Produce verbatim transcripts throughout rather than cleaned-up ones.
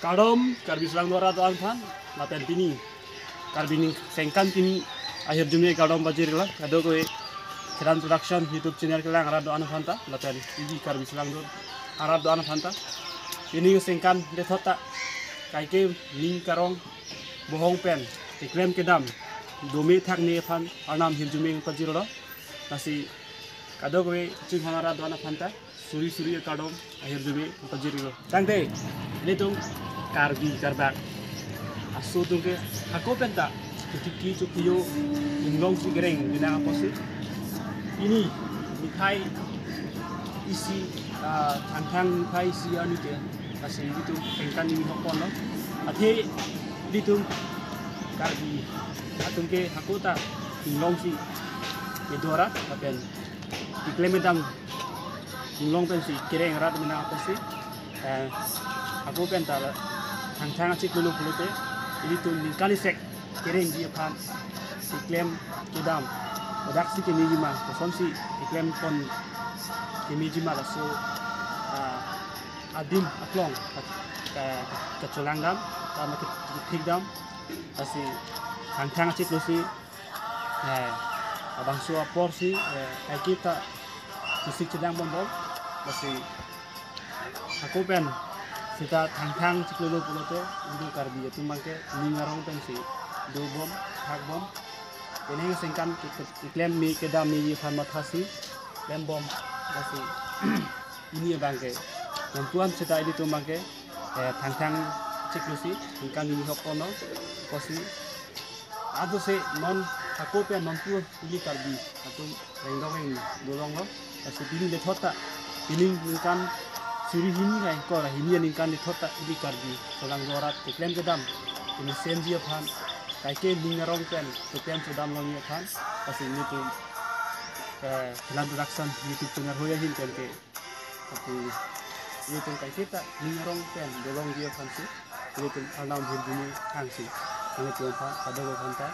Kardom Karbi Selangdo arat do-an aphan, lapen pini Karbi Ning Sengkan kimi ahirjume kardom pajirlo, kadokave Theran Production YouTube channel kelang arat do-an aphanta, lapen pini Karbi Selangdo arat do-an aphanta. Pini Sengkan lethot ta kaike ning karong bohong pen keklem kedam dome thakme aphan Arnam ahirjume pajirlo. Lasi kadokave chinghang arat do-an aphanta suri suri akardom ahirjume pajirlo. Tangte ilitum Karbi Karbak aso atum ke hako penta chotiki chokiyo inglong si kereng bina apotsi, pini niphai isi, ah, Thangthang niphai isi arni ke, lasi ilitum Sengkan kimi hokponlo. Athe ilitum Karbi atum ke hako ta inglong si kedo arat lapen keklem kedam inglong pensi kereng arat bina apotsi, eh, hako penta Thangthang achiklo pulote ilitum ningkan isek kerengji aphan keklem kedam kodaksi kemejima, kosonsi keklem pon kemejima, laso, ah, adim aklong ka, ka, kachelang dam, ka, kethik dam. Lasi Thangthang achiklo si, eh, labangso apor si, eh, kaike ta chesik chedang bom bom. Lasi hako pen seta Thangthang chiklo pulote ilitum Karbi atum abangke ning arong pensi dobom, thakbom. Pini Sengkan ke, ke, keklem me kedam me aphan mathasi klembom. Lasi pini abangke non puan seta ilitum abangke, eh, Thangthang chiklo si ningkan kimi hokponlo, apotsi adose non hako pen non pu ili Karbi atum rengdok rengni dolonglo. Lasi pini lethot ta, pini ningkan suri hini hai kor hini aningkan lethot ta ili Karbi Selangdo arat keklem kedam kemisenji aphan, kaike ning arong pen keklem kedam longji aphan, lasi ilitum, eh, Theran Production YouTube channel hoi ahin pen ke, atu ilitum kaike ta ning arong pen dolongji aphansi ilitum Arnam ahirjume hangsi, ilitum aphan kadokave aphanta,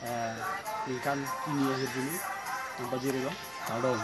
eh, ningkan kimi ahirjume nangpajirlo. Kardom.